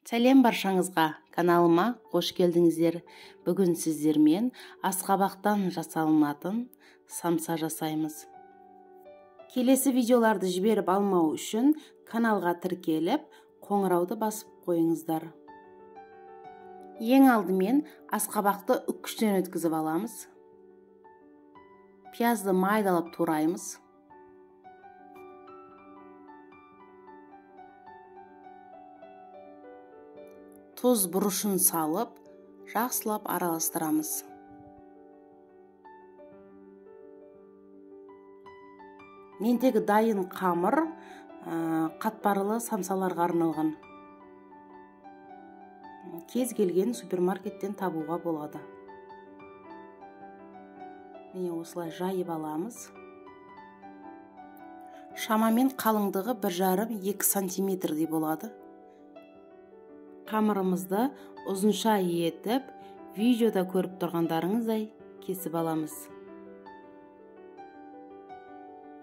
Сәлем баршаңызға, каналыма қош келдіңіздер. Бүгін сіздермен асқабақтан жасалынатын самса жасаймыз. Келесі видеоларды жіберіп алмау үшін каналға тіркеліп, қоңырауды басып қойыңыздар. Ең алдымен асқабақты үккіштен өткізіп аламыз. Пиязды майдалап тураймыз. Тұз бұрышын салып, жақсылап араластырамыз. Мендегі дайын қамыр қатпарлы самсаларға арналған. Кез келген супермаркеттен табуға болады. Міне осылай жайып аламыз. Шамамен қалыңдығы 1,5-2 сантиметрдей болады. Қамырымызды ұзынша етіп, видеода көріп тұрғандарыңыздай кесіп аламыз.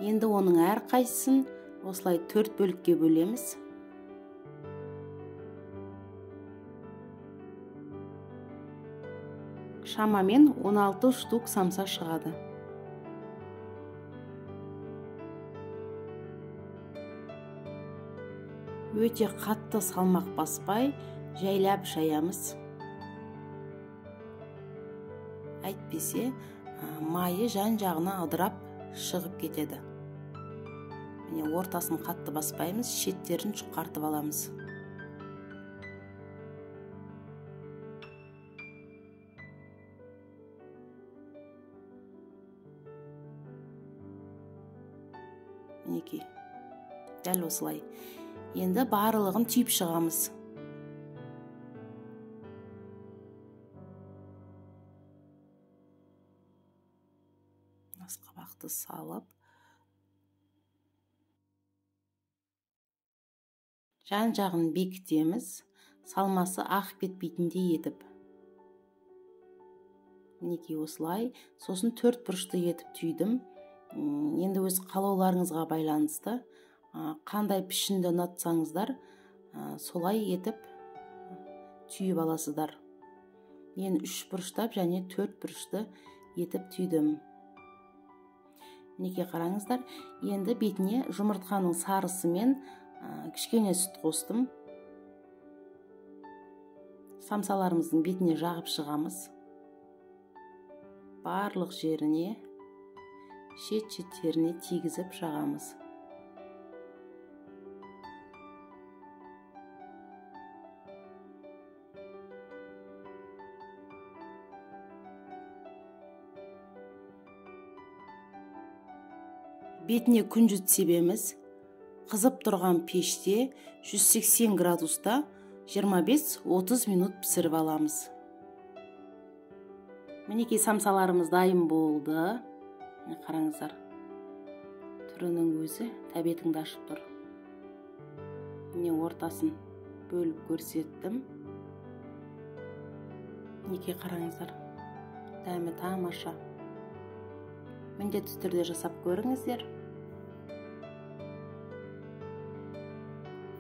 Енді оның әрқайсысын осылай 4 бөлікке бөлеміз. Шамамен 16 штук самса шығады. Өте қатты салмақ баспай, жайлап жаямыз. Әйтпесе, майы жан-жағына ыдырап шығып кетеді. Міне ортасын қатты баспаймыз, шеттерін жұқартып аламыз. Мінекей, дәл осылай. Енді барлығын түйіп шығамыз. Асқабақты салып, жан-жағын бекітеміз, салмасы ағып кетпейтіндей етіп. Мінекей осылай. Сосын 4 бұрышты етіп түйдім. Енді өз қалауларыңызға байланысты, қандай пішінді ұнатсаңыздар, солай етіп түйіп аласыздар. Мен 3 бұрыштап және 4 бұрышты етіп түйдім. Мінекей қараңыздар. Енді бетіне жұмыртқаның сарысымен кішкене сүт қостым. Самсаларымыздың бетіне жағып шығамыз. Барлық жеріне, шет-шеттеріне тигізіп жағамыз. Бетіне күнжіт себеміз. Қызып тұрған пеште 180 градуста 25-30 минут пісіріп аламыз. Мінекей самсаларымыз дайын болды. Міне қараңыздар, түрінің өзі тәбетіңді ашып тұр. Міне ортасын бөліп көрсеттім. Мінекей қараңыздар, дәмі тамаша. Міндетті түрде жасап көріңіздер.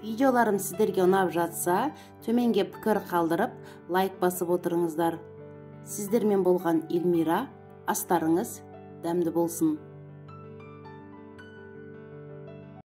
Видеоларым сіздерге ұнап жатса, төменге пікір қалдырып, лайк басып отырыңыздар. Сіздермен болған Эльмира, астарыңыз дәмді болсын.